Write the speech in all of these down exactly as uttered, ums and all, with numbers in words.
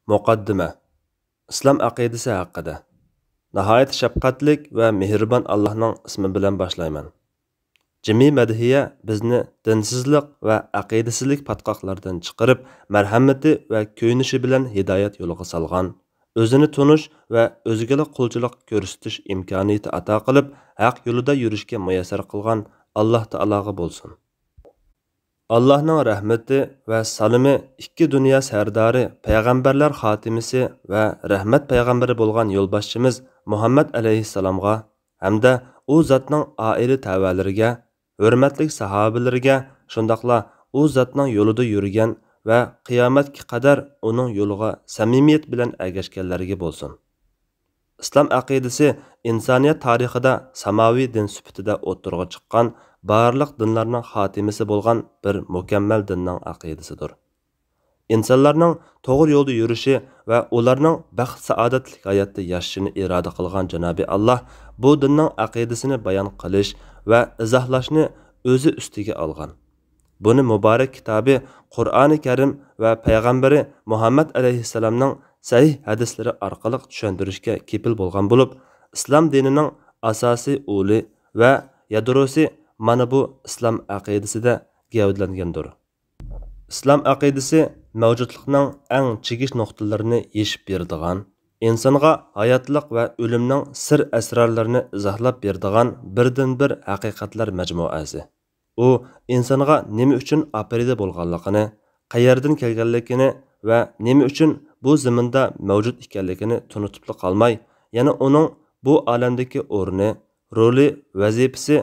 مۇقەددىمە. ئىسلام ئەقىدىسى ھەققىدە. ناھايىتى شەپقەتلىك ۋە مېھرىبان ئاللاھنىڭ ئىسمى بىلەن باشلايمەن. جىمى مەدھىيە بىزنى دىنسىزلىق ۋە ئەقىدىسىزلىك پاتقاقلىرىدىن چىقىرىپ، مەرھەمىتى ۋە كۆيۈنۈشى بىلەن ھىدايەت يولىغا سالغان، ئۆزىنى تونۇش ۋە ئۆزگىگە قۇلچىلىق كۆرسىتىش ئىمكانىيىتى ئاتا قىلىپ، ھەق يولىدا يۈرۈشكە مۇيەسسەر قىلغان ئاللاھ تائالاغا بولسۇن. ئاللاھنىڭ رەھمىتى ۋە سالىمى ئىككى دۇنيا سەردارى، پەيغەمبەرلەر خاتىمىسى ۋە رەھمەت پەيغەمبىرى بولغان يولباشچىمىز مۇھەممەد ئەلەيھىسسالامغا ھەمدە ئۇ زاتنىڭ ئائىلە تەۋەلىرىگە، ھۆرمەتلىك ساھابىلىرىگە، شۇنداقلا ئۇ زاتنىڭ يولىدا يۈرگەن ۋە قىيامەتكە قەدەر ئۇنىڭ يولىغا سەمىمىيەت بىلەن ئەگەشكەنلەرگە بولسۇن. ئىسلام ئەقىدىسى ئىنسانىيەت تارىخىدا ساماۋى دىن سۈپىتىدە ئوتتۇرىغا چىققان بارلىق دىنلارنىڭ خاتىمىسى بولغان بىر مۇكەممەل دىننىڭ ئەقىدىسىدۇر. ئىنسانلارنىڭ توغرا يولدا يۈرۈشى ۋە ئۇلارنىڭ بەخت-سائادەتلىك ھاياتتا ياشىشىنى ئىرادە قىلغان جانابى ئاللاھ بۇ دىننىڭ ئەقىدىسىنى بايان قىلىش ۋە ئىزاھلاشنى ئۆزى ئۈستىگە ئالغان. بۇنى مۇبارەك كىتابى قۇرئانى كەرىم ۋە پەيغەمبىرى مۇھەممەد ئەلەيھىسسالامنىڭ سەھىھ ھەدىسلىرى ئارقىلىق چۈشەندۈرۈشكە كېپىل بولغان بولۇپ، ئىسلام دىنىنىڭ ئاساسىي ئۇلى ۋە يادروسى مانا بۇ ئىسلام ئەقىدىسىدە گەۋدىلەنگەندۇر. ئىسلام ئەقىدىسى مەۋجۇتلۇقنىڭ ئەڭ چىگىش نۇقتىلىرىنى يېشىپ بېرىدىغان، ئىنسانغا ھاياتلىق ۋە ئۆلۈمنىڭ سىر ئەسرارلىرىنى ئىزاھلاپ بېرىدىغان بىردىنبىر ھەقىقەتلەر مەجمۇئەسى. ئۇ ئىنسانغا نېمە ئۈچۈن ئاپىرىدە بولغانلىقىنى، قەيەردىن كەلگەنلىكىنى ۋە نېمە ئۈچۈن بۇ زېمىندا مەۋجۇت ئىكەنلىكىنى تونۇتۇپلا قالماي، يەنە ئۇنىڭ بۇ ئالەمدىكى ئورنى، رولى، ۋەزىپىسى،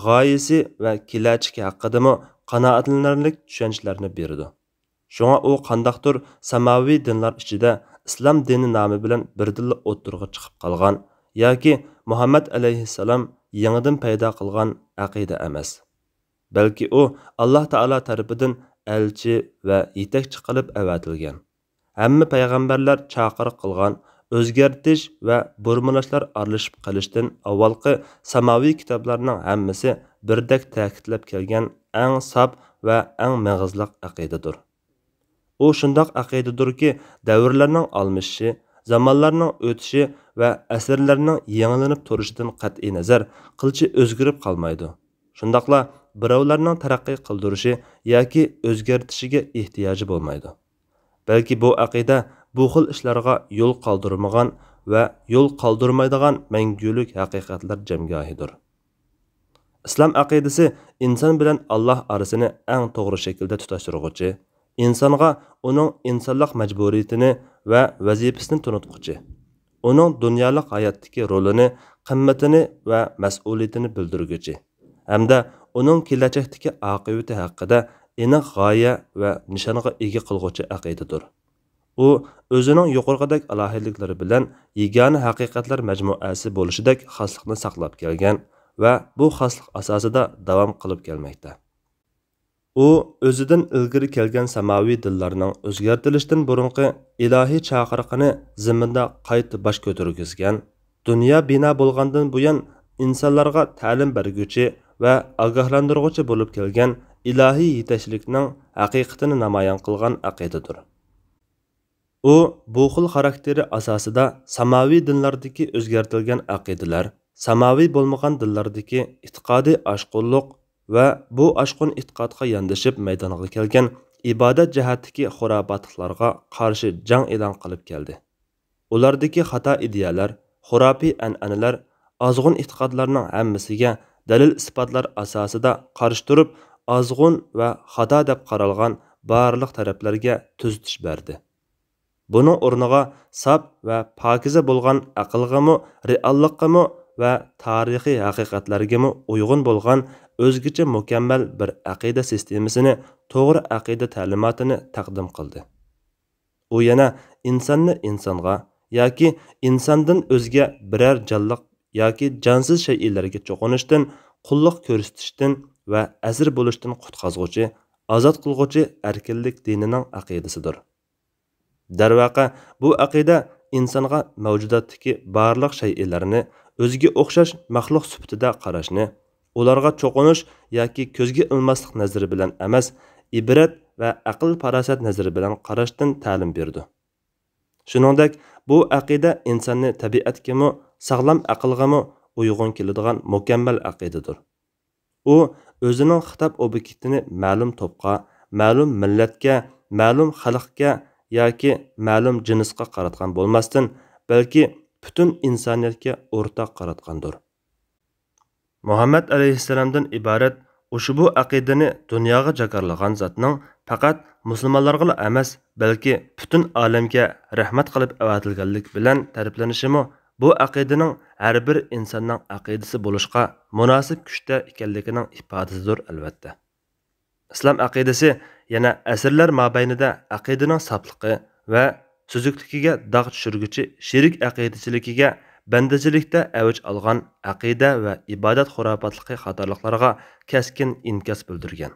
غايىسى ۋە كېلەچىكى ھەققىدىمۇ قانائەتلىنەرلىك چۈشەنچىلەرنى بېرىدۇ. شۇڭا ئۇ قانداقتۇر ساماۋى دىنلار ئىچىدە ئىسلام دىنى نامى بىلەن بىردىنلا ئوتتۇرىغا چىقىپ قالغان ياكى مۇھەممەد ئەلەيھىسسالام يېڭىدىن پەيدا قىلغان ئەقىدە ئەمەس. بەلكى ئۇ ئاللاھ تائالا تەرىپىدىن ئەلچى ۋە يېتەكچى قىلىپ ئەۋەتىلگەن. ھەممە پەيغەمبەرلەر چاقىرىق قىلغان، ئۆزگەرتىش ۋە بۇرمىلاشلار ئارىلىشىپ قېلىشتىن ئاۋۋالقى ساماۋى كىتابلارنىڭ ھەممىسى بىردەك تەكىتلەپ كەلگەن ئەڭ ساپ ۋە ئەڭ مېغىزلىق ئەقىدىدۇر. ئۇ شۇنداق ئەقىدىدۇركى، دەۋرلەرنىڭ ئالمىشىشى، زامانلارنىڭ ئۆتۈشى ۋە ئەسىرلەرنىڭ يېڭىلىنىپ تۇرۇشىدىن قەتئىينەزەر، قىلچە ئۆزگىرىپ قالمايدۇ. شۇنداقلا بىراۋلارنىڭ تەرەققىي قىلدۇرۇشى ياكى ئۆزگەرتىشىگە ئېھتىياجى بولمايدۇ. بەلكى بۇ ئەقىدە بۇ خىل ئىشلارغا يول قالدۇرمىغان ۋە يول قالدۇرمايدىغان مەڭگۈلۈك ھەقىقەتلەر جەمگاھىدۇر. ئىسلام ئەقىدىسى ئىنسان بىلەن ئاللاھ ئارىسىنى ئەڭ توغرا شەكىلدە تۇتاشتۇرغۇچى، ئىنسانغا ئۇنىڭ ئىنسانلىق مەجبۇرىيىتىنى ۋە ۋەزىپىسىنى تونۇتقۇچى، ئۇنىڭ دۇنيالىق ھاياتتىكى رولىنى، قىممىتىنى ۋە مەسئۇلىيىتىنى بىلدۈرگۈچى ھەمدە ئۇنىڭ كېلەچەكتىكى ئاقىۋىتى ھەققىدە ئېنىق غايە ۋە نىشانغا ئىگە قىلغۇچى ئەقىدىدۇر. ئۇ ئۆزىنىڭ يۇقىرىقىدەك ئالاھىدىلىكلىرى بىلەن يېگانە ھەقىقەتلەر مەجمۇئەسى بولۇشىدەك خاسلىقنى ساقلاپ كەلگەن ۋە بۇ خاسلىق ئاساسىدا داۋام قىلىپ كەلمەكتە. ئۇ ئۆزىدىن ئىلگىرى كەلگەن ساماۋى دىنلارنىڭ ئۆزگەرتىلىشتىن بۇرۇنقى ئىلاھىي چاقىرىقىنى زېمىندا قايتا باش كۆتۈرگۈزگەن، دۇنيا بىنا بولغاندىن بۇيان ئىنسانلارغا تەلىم بەرگۈچى ۋە ئاگاھلاندۇرغۇچى بولۇپ كەلگەن ئىلاھىي يېتەكچىلىكنىڭ ھەقىقىتىنى نامايان قىلغان ئەقىدىدۇر. ئۇ بۇ خىل خاراكتېرى ئاساسىدا ساماۋى دىنلاردىكى ئۆزگەرتىلگەن ئەقىدىلەر، ساماۋى بولمىغان دىنلاردىكى ئېتىقادىي ئاشقۇنلۇق ۋە بۇ ئاشقۇن ئېتىقادقا ياندىشىپ مەيدانغا كەلگەن ئىبادەت جەھەتتىكى خۇراپاتلىقلارغا قارشى جەڭ ئېلان قىلىپ كەلدى. ئۇلاردىكى خاتا ئىدىيەلەر، خۇراپىي ئەنئەنىلەر، ئازغۇن ئېتىقادلارنىڭ ھەممىسىگە دەلىل-ئىسپاتلار ئاساسىدا قارشى تۇرۇپ، ئازغۇن ۋە خاتا دەپ قارالغان بارلىق تەرەپلەرگە تۈزىتىش بەردى. بۇنىڭ ئورنىغا ساپ ۋە پاكىزە بولغان ئەقىلغىمۇ، رېئاللىققىمۇ ۋە تارىخىي ھەقىقەتلەرگىمۇ ئۇيغۇن بولغان ئۆزگىچە مۇكەممەل بىر ئەقىدە سىستېمىسىنى، توغرا ئەقىدە تەلىماتىنى تەقدىم قىلدى. ئۇ يەنە ئىنساننى ئىنسانغا ياكى ئىنساندىن ئۆزگە بىرەر جانلىق ياكى جانسىز شەيئىلەرگە چوقۇنۇشتىن، قۇللۇق كۆرسىتىشتىن ۋە ئەسىر بولۇشتىن قۇتقازغۇچى، ئازاد قىلغۇچى ئەركىنلىك دىنىنىڭ ئەقىدىسىدۇر. دەرۋەقە، بۇ ئەقىدە ئىنسانغا مەۋجۇداتتىكى بارلىق شەيئىلەرنى، ئۆزىگە ئوخشاش مەخلۇق سۈپىتىدە قاراشنى، ئۇلارغا چوقۇنۇش ياكى كۆزگە ئىلماسلىق نەزىرى بىلەن ئەمەس، ئىبرەت ۋە ئەقىل-پاراسەت نەزىرى بىلەن قاراشتىن تەلىم بېرىدۇ. شۇنىڭدەك، بۇ ئەقىدە ئىنساننى تەبىئەتكىمۇ، ساغلام ئەقىلغىمۇ ئۇيغۇن كېلىدىغان مۇكەممەل ئەقىدىدۇر. ئۇ ئۆزىنىڭ خىتاب ئوبيېكتىنى مەلۇم توپقا، مەلۇم مىللەتكە، مەلۇم خەلقكە ياكى مەلۇم جىنسقا قاراتقان بولماستىن، بەلكى پۈتۈن ئىنسانىيەتكە ئورتاق قاراتقاندۇر. مۇھەممەد ئەلەيھىسسالامدىن ئىبارەت ئۇشبۇ ئەقىدىنى دۇنياغا جاكارلىغان زاتنىڭ پەقەت مۇسۇلمانلارغىلا ئەمەس، بەلكى پۈتۈن ئالەمگە رەھمەت قىلىپ ئەۋەتىلگەنلىك بىلەن تەرىپلىنىشىمۇ بۇ ئەقىدىنىڭ ھەر بىر ئىنساننىڭ ئەقىدىسى بولۇشقا مۇناسىپ كۈچتە ئىكەنلىكىنىڭ ئىپادىسىدۇر، ئەلۋەتتە. ئىسلام ئەقىدىسى يەنە ئەسىرلەر مابەينىدە ئەقىدىنىڭ ساپلىقى ۋە سۈزۈكلۈكىگە داغ چۈشۈرگۈچى شېرىك ئەقىدىچىلىكىگە بەندىچىلىكتە ئەۋج ئالغان ئەقىدە ۋە ئىبادەت خۇراپاتلىقى قاتارلىقلارغا كەسكىن ئىنكاس بىلدۈرگەن.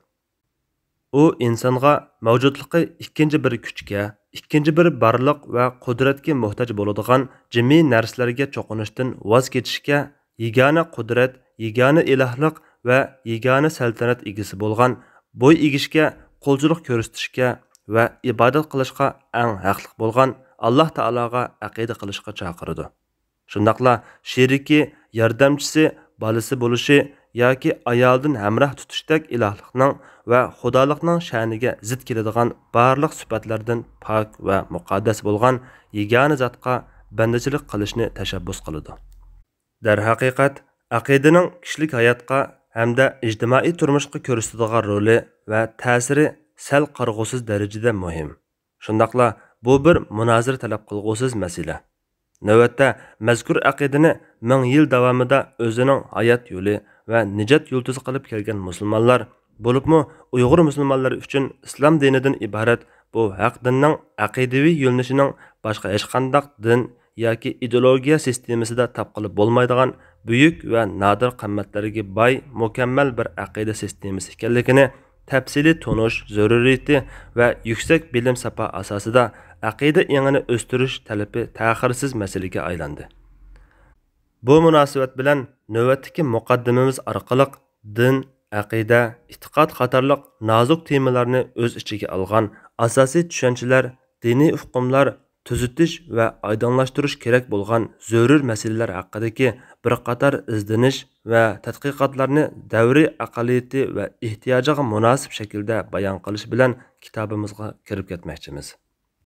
ئۇ ئىنسانغا مەۋجۇتلۇقى ئىككىنچى بىر كۈچكە، ئىككىنچى بىر بارلىق ۋە قۇدرەتكە موھتاج بولىدىغان جىمى نەرسىلەرگە چوقۇنۇشتىن ۋاز كېچىشكە، يېگانە قۇدرەت، يېگانە ئىلاھلىق ۋە يېگانە سەلتەنەت ئىگىسى بولغان، بوي ئېگىشكە، قۇلچىلىق كۆرسىتىشكە ۋە ئىبادەت قىلىشقا ئەڭ ھەقلىق بولغان ئاللاھ تائالاغا ئەقىدە قىلىشقا چاقىرىدۇ. شۇنداقلا شېرىكى، ياردەمچىسى، بالىسى بولۇشى ياكى ئايالىدىن ھەمراھ تۇتۇشتەك ئىلاھلىقنىڭ ۋە خۇدالىقنىڭ شەنىگە زىت كېلىدىغان بارلىق سۈپەتلەردىن پاك ۋە مۇقەددەس بولغان يېگانە زاتقا بەندىچىلىك قىلىشنى تەشەببۇس قىلىدۇ. دەرھەقىقەت، ئەقىدىنىڭ كىشىلىك ھاياتقا ھەمدە ئىجتىمائىي تۇرمۇشقا كۆرسىتىدىغان رولى ۋە تەسىرى سەل قارىغۇسىز دەرىجىدە مۇھىم. شۇنداقلا بۇ بىر مۇنازىرە تەلەپ قىلغۇسىز مەسىلە. نۆۋەتتە مەزكۇر ئەقىدىنى مىڭ يىل داۋامىدا ئۆزىنىڭ ھايات يولى ۋە نىجات يۇلتۇزى قىلىپ كەلگەن مۇسۇلمانلار، بولۇپمۇ ئۇيغۇر مۇسۇلمانلىرى ئۈچۈن ئىسلام دىنىدىن ئىبارەت بۇ ھەق دىننىڭ ئەقىدىۋى يۆنىلىشىنىڭ باشقا ھېچقانداق دىن ياكى ئىدېئولوگىيە سىستېمىسىدا تاپقىلى بولمايدىغان بۈيۈك ۋە نادىر قىممەتلەرگە باي مۇكەممەل بىر ئەقىدە سىستېمىسى ئىكەنلىكىنى تەپسىلىي تونۇش زۆرۈرىيىتى ۋە يۈكسەك بىلىم ساپا ئاساسىدا ئەقىدە ئېڭىنى ئۆستۈرۈش تەلىپى تەخىرسىز مەسىلىگە ئايلاندى. بۇ مۇناسىۋەت بىلەن نۆۋەتتىكى مۇقەددىمىمىز ئارقىلىق دىن، ئەقىدە، ئېتىقاد قاتارلىق نازۇك تېمىلارنى ئۆز ئىچىگە ئالغان ئاساسىي چۈشەنچىلەر، دىنىي ئۇقۇملار، تۈزىتىش ۋە ئايدىڭلاشتۇرۇش كېرەك بولغان زۆرۈر مەسىلىلەر ھەققىدىكى بىر قاتار ئىزدىنىش ۋە تەتقىقاتلارنى دەۋرى ئەقەلىيىتى ۋە ئېھتىياجىغا مۇناسىپ شەكىلدە بايان قىلىش بىلەن كىتابىمىزغا كىرىپ كەتمەكچىمىز.